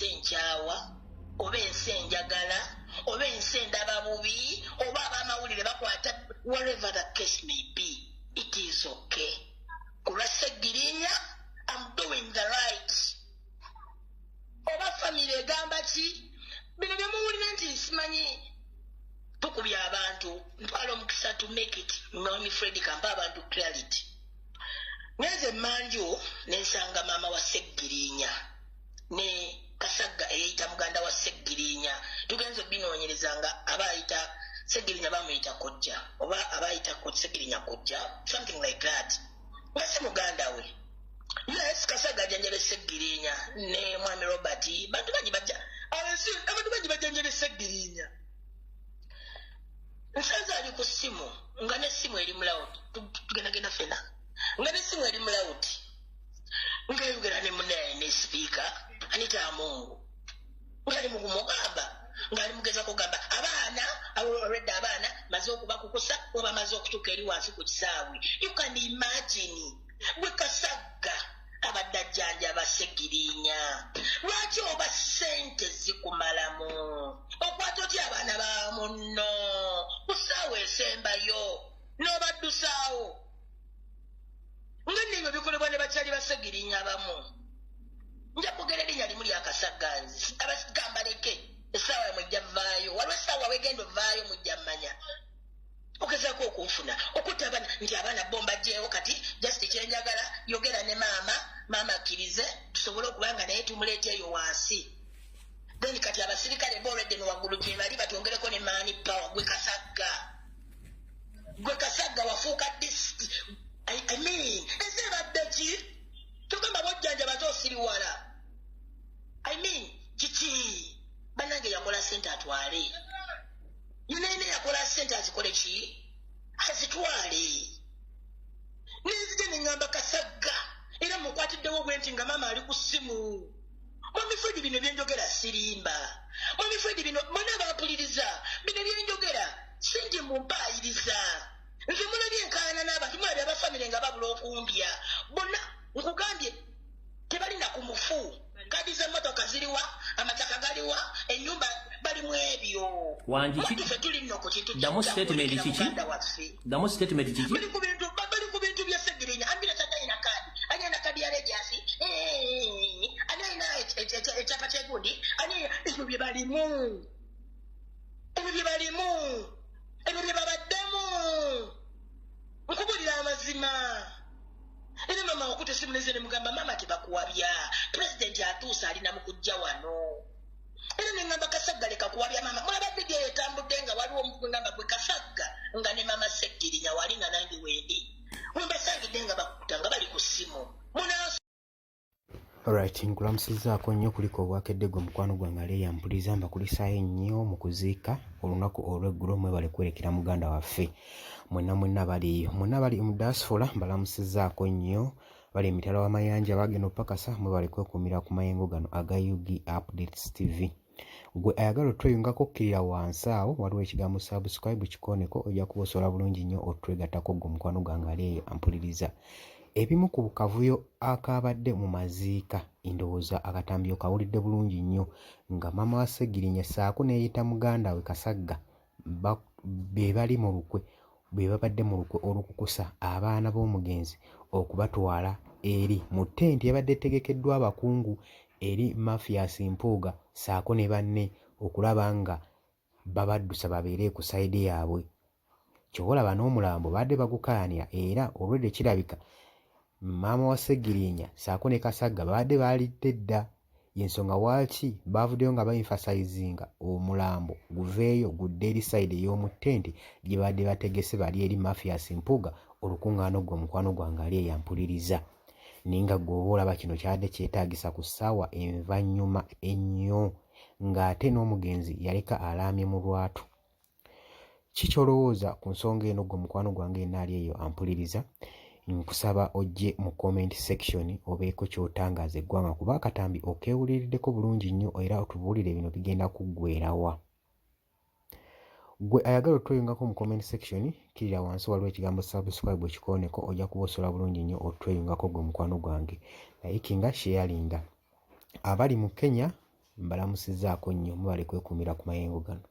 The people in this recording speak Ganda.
Ensi enkyawa, oba ensi enjagala, oba ensi endaba bubi, oba abamawulire bakwata, whatever the case may be, it is okay. Ku lwa Ssegirinya, am doing the right. Oba famire egamba ki, bino byemuwulire nti nsimanyi tukubya abantu, ntwala omukisa to make it. Mwami Fred, kampa abantu clarity. Ngenze emanju nensanga maama wa Seggirinya ne Kasagga eyeyita muganda wa Seggirinya. Tugenze obinoonyereza nga aba ayita Seggirinya, bamuyita kojja, oba aba ayita Seggirinya kojja, something like that, nga si muganda we. Yes, Kasagga ajjanjabe Seggirinya ne mwami Robert. Bantu bangi bajja, abantu bangi bajjanjabe Seggirinya. Nsanze ali ku ssimu nga n'essimu eri mu loud. Tugendagenda fena nga n'essimu eri mu loud, ngayogera ne munaye ne sipiika Anita Amungu, ngaali mukumugamba, ngaali mugezako kugamba abaana already abaana maze okubakukusa oba maze okutuuka eri wansi ku kisaawe. You can imagine, gwe Kasagga abadde ajjanjaba Segirinya, lwaki oba ssente zikumalamu okwata otya abaana ba munno ku ssaawa esembayo n'obaddusaawo, nga nno ebyo bikolebwa ne bakyali ba Segirinya abamu? Nja kwogera erinnya limu lya Kasagganzi. Abagamba leke essaawa yamwe ejja vaayo. Waliwo essaawa wegenda ovaayo, mujja mmanya. Ogezaako okunfuna okutta abaana nti abaana bo mbajjeewo. Kati just kyenjagala, yogera ne maama, maama akkirize tusobole okuba nga naye tumuleeta eyo wansi. Then kati abasirikale bo olwedde no waggulu gye bali, batwongereko ne maani power. Gwe Kasagga, gwe Kasagga wafuuka dis I mean, ensi ebadde ki? Tugamba bojjanjaba te osiriwala. I mean, kiki bannange? Yakola sente atwale yonayina, yakola sente azikole ki, azitwale. Nenzija neŋŋamba Kasagga era mukwatiddewo bwe nti nga maama ali ku ssimu. Mwami Fred, bino byenjogera sirimba. Mwami Fred, bino mwena bampuliriza, bino byenjogera sinti mumpaayiriza. Nze mulabye enkaayana n'abantu, mulabye abafamire nga babula okundya bonna. Nkugambye tebalina ku mufu. Kadi z'emmotoka ziriwa? Amataka galiwa? Ennyumba? Balimu ebyo. Wangi Muntu ffe tuli nno ku kintu. Ddamu statement kiki? Muganda waffe. Ddamu statement kiki? Bali ku bintu bya Segirinya. Ambulance, ani alina kaadi? Ani alina kaadi ya Regius? Ani alina ekyapa kyegundi? Ani? Ebyo bye balimu, ebyo bye balimu, ebyo bye babaddemu. Nkubulira amazima. Era mama wakuta esimu neze nemugamba, "Maama, tebakuwabya, pulezidenti atuuse, alina mu kujja wano." Era neŋŋamba, "Kasagga, leka kuwabya maama." Mulaba vidiyo eyo etambudde nga waliwo omugamba, "Gwe Kasagga," nga ne mama Seggirinya wali, nga nange wendi wembasangidde nga bakuta nga bali ku ssimu munaas. Alright, nkulamusizzaako nnyo, kuliko obwakedde gwe mukwano gwange ali eyampuliza. Mbakulisaayo nnyo mu kuziika olunaku olw'eggulo. Mwebale kwerekera muganda waffe. Mwenna mwenna bali, mwenna bali mu diaspora, mbalamusizzaako nnyo. Bali emitala w'amayanja bagenda opakasa, mwebale kwekuumira ku mayengo gano aga UG Updates TV. Gwe ayagala otweyungako, kkirira wansi awo waliwo ekigambo subscribe, kikooneko, ojja kuba osobola bulungi nnyo otwegattako. Gwe omukwano gwange ali eyo ampuliriza, ebimu ku bukavuyo akabadde mu maziika, ndowooza akatambi okawulidde bulungi nnyo, nga maama wa Ssegirinya ssaako neeyita muganda we Kasagga be bali mu lukwe, bwe babadde mu lukwe olukukusa abaana b'omugenzi okubatwala eri mu tenti ebadde etegekeddwa abakungu eri Mathias Mpuuga ssaako ne banne, okulaba nga babaddusa babeere ku side yaabwe. Ky'oba olaba n'omulambo baadde bagukaayanira, era olwedde kirabika maama wa Ssegirinya ssaako ne Kasagga babadde baalidde dda. Y'ensonga lwaki baavuddeyo nga baemphasizinga omulambo guveeyo gudde eri side ey'omu ttenti gye babadde bategese bali eri Mathias Mpuuga olukuŋŋaana. Gwe omukwano gwange ali eyampuliriza, naye nga ggwe oba olaba kino kyabadde kyetaagisa ku ssaawa envannyuma ennyo, ng'ate n'omugenzi yaleka alaamye mu lwatu? Ki ky'olowooza ku nsonga eno, gwe mukwano gwange yenna ali eyo ampuliriza? Nkusaba ojje mu comment section obeeko ky'otangaaza eggwanga, kuba akatambi okeewuliriddeko bulungi nnyo, era otubuulire bino bigenda kuggweerawa. Gwe ayagala otweyungako mu comment section, kkirira wansi waliwo ekigambo subscribe, ekikooneko, ojja kuba osobola bulungi nnyo otweyungako. Gwe mukwano gwange, likinga, sharinga. Abali mu Kenya. Mbalamusizzaako nnyo, mwebale kwekuumira ku mayengo gano.